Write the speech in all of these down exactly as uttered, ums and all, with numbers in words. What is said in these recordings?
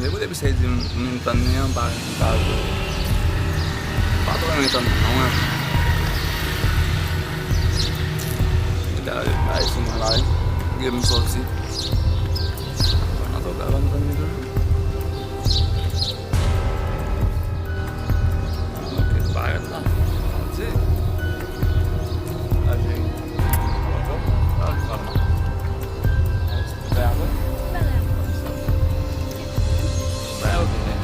Depi, depi sa di m, m tann li an, pa, pa, pa twò renmen tann li non, mwen. Li ta bay sou mwen la, wi. Gen m sòti. Antouka, pa m tann li tou. Ah, ok, parèt la. Adi. Adi, sa. Fè apre? Bay ok, men.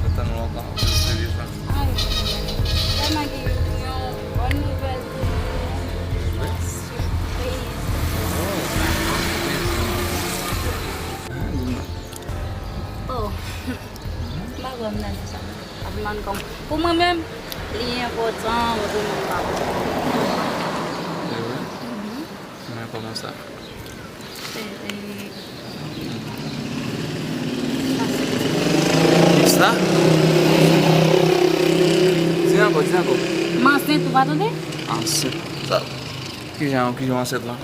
Mwen tann lontan pou serye sa. Ay, tèlman gen yon bòn nouvèl pou nou. Wi. Sipriz. Oh. M pa kwè m nan sa. Ap mann kòm. Pou mwen menm, li enpòtan, mwen pou mwen pa. Se vre? Mhm. Men kòman sa? E, e, sa? Di ankò, di ankò. M ansent, ou pa tande? Ansent? Sa, kijan, kijan w ansent la?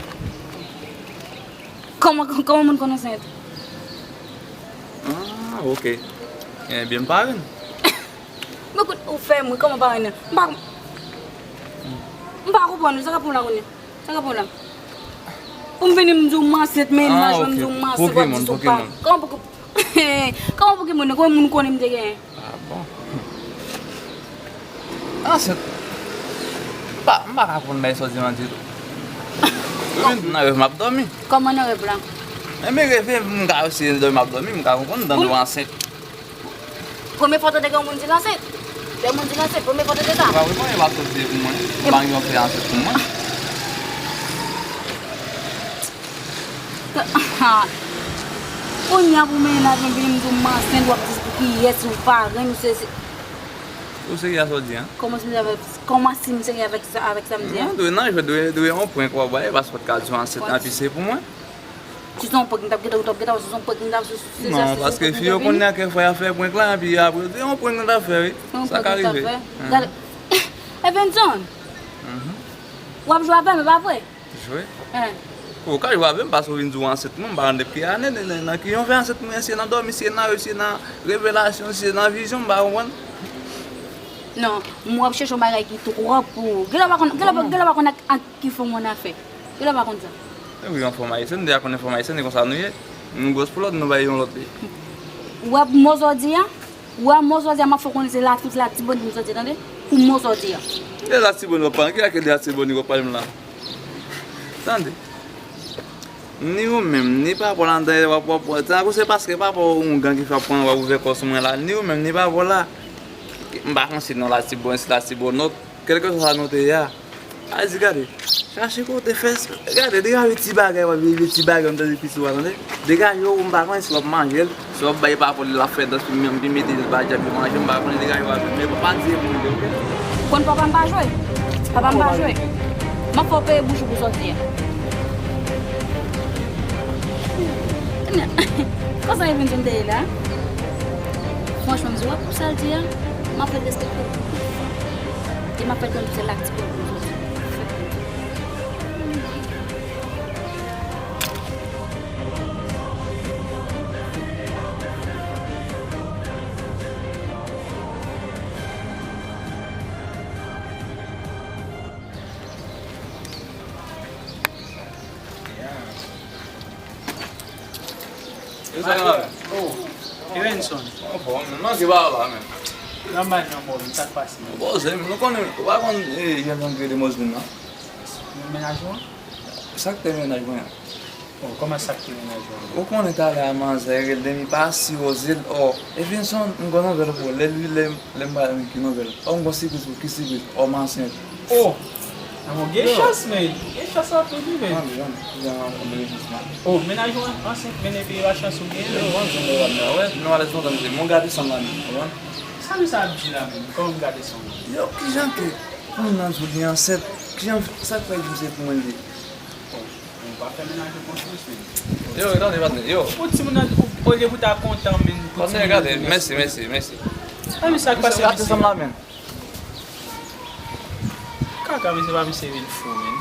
Kòman, kòman moun konn ansent? Ah, ok. Ebyen, m pa renn. Men kout ou fè mwen, kòman pa renn? M pa, m pa konprann ou, sa k ap pran la kounye a? Sa k ap pran la? Pou m vini, m di w m ansent, mennaj mwen, m di w m ansent, w ap di sou pa. Kòman pou, kòman pou ki moun, konbyen moun konnen m te genyen? Ah bon? Ansent. M pa, m pa ka konn bay sa w di manti tou. Wi, nan rèv m ap dòmi. Kòman nan rèv la? Enben reve m ka resi dòmi m ap dòmi, m ka konprann tande w ansent. Premye fwa w tande gen yon moun di l ansent? Lè moun di l ansent, premye fwa w tande sa? Ou pa reponn, e pa sòti pou mwen. M pa gen yon fi ansent pou mwen. Kounye a pou mennaj mwen vini m di w m ansent, w ap di pou kiyès, ou pa renn, ou sezi. Ou serye a sa w di an? Kòman si m serye avèk, kòman si m serye avèk sa, avèk sa m di an? Non, dwe nan jwèt, dwe, dwe yon prank w ap bay, paske w t ka di w ansent, anpi se pou mwen. Si se yon prank m t ap gentan, ou t ap gentan wè si se yon prank m t ap, si se sa, si se yon prank m t ap vini. Non, paske fi yo konnen a kèk fwa y ap fè prank la, epi apre, se yon prank nou t ap fè, wi. Sa ka rive. Gade. Evenson, w ap jwe avè m, e pa vre? Jwe? Ou ka jwe avè m, paske w vin di w ansent mwen, m pa konn depi ki ane, nan, nan, nan ki yon fè ansent mwen, si se nan dòmi, si se nan rèv, si se nan revelasyon, si se nan vizyon, m pa konprann. Non, m wè w ap chèche yon bagay ki twòp pou ou. Genlè w pa konn, genlè w pa, genlè w pa konn ak, ak ki fanm ou nan afè. Genlè w pa konn sa. Wi, yon fanm ayisyèn, m deja konnen fanm ayisyèn, e konsa nou ye. Nou gwòs pou lòt, nou bay yon lòt li. W ap mo sa w di a? Ou wè mo sa w di a, m ap fè w konnen se la, tout Latibonit m sòti, tande? Pou mo sa w di a. E Latibonit w ap pale, ki a ki Latibonit w ap pale m la? Tande. Ni ou menm, ni papa w ladan, w ap, w ap, w ap, tankou se paske papa w yon gang ki fè w ap pran, w ap ouvè kò sou mwen la. Ni ou menm, ni papa w la. M pa konn si non Latibonit, si Latibonit, kèlkeswa sa nou te ye a. A di, gade, chache kote fè, gade, degaje ti bagay, w ap viv ti bagay, m tande piti w a, tande. Degaje w, m pa konnen si w ap manje l, si w ap bay pa pou l, l ap fè dans, pou menm, pou mete l pa djab yo manje, m pa konnen, degaje w avè m, men pa di e pou mwen, oke? Konn papa m pa jwe, papa m pa jwe. M ap fè w peye bouch ou pou sòti a. Konsa e vin di m te ye la. Franchman, m di, w ap pou sa l di a, m ap fè l respekte w. E m ap fè l konn se la k ti pèp pou sòti. Yo, sa gen la? Oh, Evenson. Anfòm, m manke pa la menm. Nan bay nan mò, sa k pase? Bon, se, nou konnen, ou pa konn, eh, jan gang rele Moslin nan? Mennaj ou an? Sa k te mennaj mwen an? Oh, kòman sa k te mennaj ou an? Ou konnen talè a manzè rele m, li pa sipoze l, oh, Evenson, m gon nouvèl pou ou, lè li, lè, lè m pral ki nouvèl? Oh, m gon sipriz pou ou, ki sipriz? Oh, m ansent. Oh! Lanmò gen chans, men. Gen chans anpil, wi, men. Oh, mennaj ou an ansent, men epi e pa chans ou genyen, men. Sa misye ap di la menm? Kòman m gade sa menm? Yo, kijan ke moun nan di w li ansent? Kijan, sa k fè di w se pou mwen li ye? Bon, bon, pa fè mennaj ou konfyans, men. Yo, tande, patnè, yo. Pou timoun nan, olye pou ta kontan, men, pou timoun nan. Patnè, gade, mèsi, mèsi, mèsi. Sa misye ap pase, misye? Gade sa menm. Kaka, men se pa misye vin fou, men.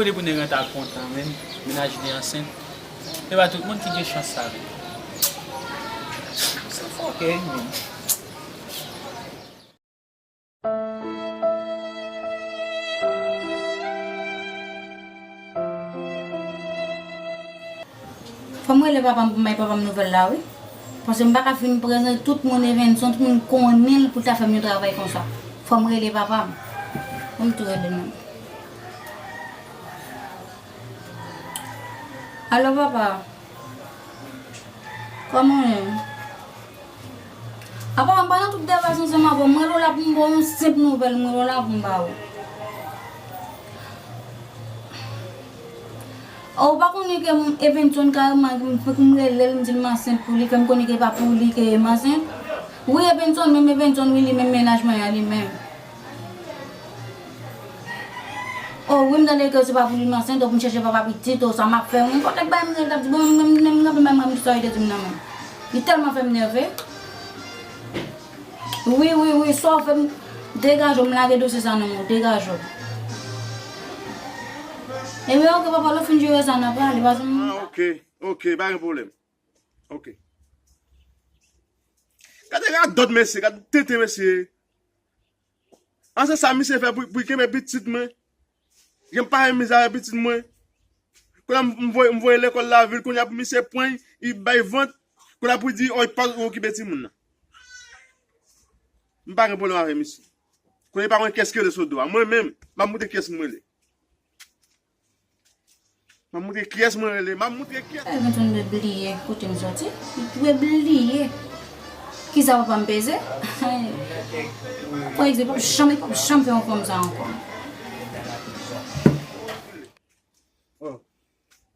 Olye pou nèg lan ta kontan, men, mennaj li ansent. E pa tout moun ki gen chans sa, men. Ok. Fò m rele papa m pou m bay papa m nouvèl la, wi. Paske m pa ka fin prezante tout moun Evenson, tout moun konnen l pou l ta fè m yon travay konsa. Fò m rele papa m. Fò m tou rele l menm. Alo, papa. Kòman w ye? Apa, m pa nan tout deba sa ansanm avè w. M rele w la pou m ba w yon senp nouvèl, m rele w la pou m ba w. Oh, ou pa konnen ke m, Evenson kareman, m, fòk m rele l, m di l m ansent pou li, fè m konnen ke pa pou li ke m ansent. Wi, Evenson, menm Evenson, wi, li menm mennaj mwen an, li menm. Oh, wi, m tande ke se pa pou li m ansent, oh, pou m chèche papa pitit, oh, sa m ap fè, wi. Kontak bay m, l t ap di, bon, menm, menm, menm, menm, menm, sa li te di m nan menm. Li tèlman fè m nève. Wi, wi, wi, sa w fè m, degaje w, m lage dosye sa nan men w, degaje w. Ebyen, ok, papa, lè w fin jere sa, n a pale, paske m... Ah, ok, ok, pa gen pwoblèm. Ok. Gade radòt mesye, gade tenten mesye. An se sa misye fè pou, pou l kenbe pitit mwen. Jan m pa fè mizè avè pitit mwen. Kounye a m, m voye, m voye lekòl lavil, kounye a pou misye pran, li bay vant. Kounye a pou l di, oh, li pa okipe timoun nan. M pa gen pwoblèm avè misye. Kounye a li pa konn kiyès ki rele sou do a. Mwen menm, m ap montre kiyès mwen rele. M ap montre kiyès mwen rele. M ap montre kiyès. Evenson dwe bliye kote m soti. Li dwe bliye kisa papa m peze. Pa egzanp, li p ap janm, li p ap janm fè yon fanm sa ankò. Oh.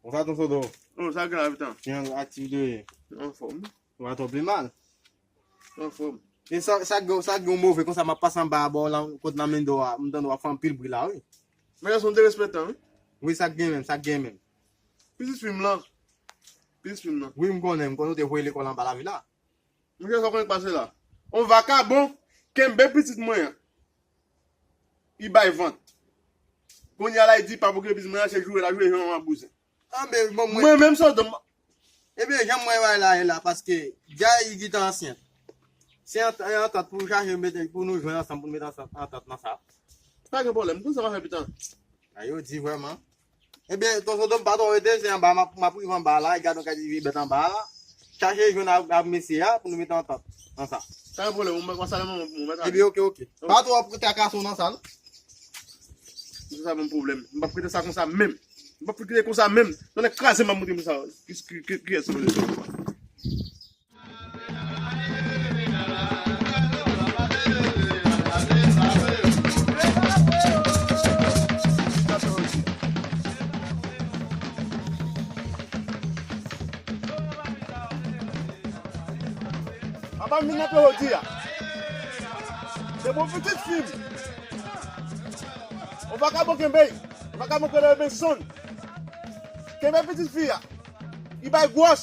Konsa, Ton Sodo? Oh, sa gen la, pitan? Kijan aktivite yo ye? Anfòm. Ou pa twò pi mal? Anfòm. E sa, sa gen, sa gen yon move konsa, m ap pase anba a bò la, kot nan men do a, m tande w ap fè anpil bri la, wi. Men gason derespektan, wi. Wi, sa gen menm, sa gen menm. Pitit fi m lan. Pitit fi m lan. Wi, m konnen, m konnen w te voye lekòl anba lavil la. Monchè, sa w konnen k pase la? On vakabon kenbe pitit mwen an. Li bay vant. Kounye a la, li di pa pou gen pitit mwen an, se joure l ap joure jan yon bouzen. Anben, bon, mwen... Mwen menm, sa w di m. Ebyen, jan mwen wè la, e la, paske dja li gentan ansent. Se ant-, antant pou chache mete, pou nou jwenn ansanm, pou nou mete antant, antant nan sa. Pa gen pwoblèm, konsa m a fè pitan. A yo di vrèman. Ebyen, Ton Sodo m pa twò rete, se anba, m ap, m ap rive anba la, e gade yon kantite bèt anba la. Chache jwenn ak, ak mesye a pou nou mete antant nan sa. Pa gen pwoblèm, ou mèt, ou mèt ale. Ebyen, ok, ok. Pa twò trakase w nan sa, non. Se sa menm pwoblèm. M p ap kite sa konsa menm. M p ap kite konsa menm. Tonnè kraze m, m ap montre m sa. Ki, ki, ki, kiyès mwen ye? Apa m vin nan pye jodi a. Se pou pitit fi m. On vakabon kenbe. On vakabon kenbe Benson. Kenbe pitit fi a. Li bay gwòs.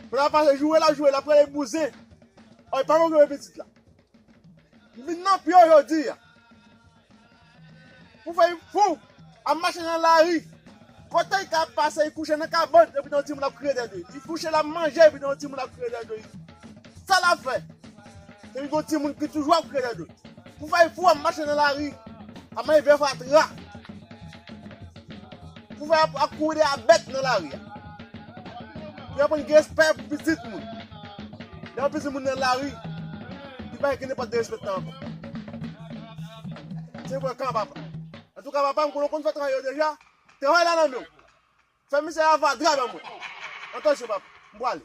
Pou l ap pase joure l ap joure l, ap rele bouzen. Ò, li pa konn kenbe pitit la. M vin nan pye w jodi a. Pou fè fou, ap mache nan lari. Kote l ka pase, li kouche nan kabann, epi gen yon timoun ap kriye dèyè do l. Li kouche, l ap manje, epi gen yon timoun ap kriye dèyè do l. Sa l ap fè? Epi gen yon timoun ki toujou ap kriye dèyè do l. Pou fè fou, ap mache nan lari, ap manje vè fatra. Pou fè ap, ap kouri dèyè bèt nan lari a. Pou aprann gen respè pou pitit moun. Lè yon pitit moun nan lari, li pa gen nenpòt derespektan ankò. Se vre kan papa. Antouka, papa, m konnen w konn fè travay yo deja. Travay la nan men w. Fè misye lave a dra ban mwen. Atansyon, papa. M prale.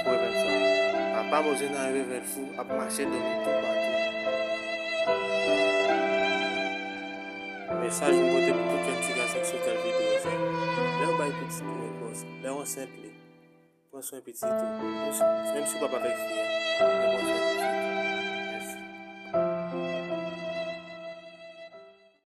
Ou wè menm sa. Apa Mozena e Vèvèl Fou ap mache dòmi toupatou. Mesaj m pote pou tout jèn ti gason k sot gad videyo sa. Lè w bay pitit ou yon konsèy, lè w ansent li, pran swen pitit ou. Menm si, menm si w p ap avèk fi a, men pran swen pitit ou.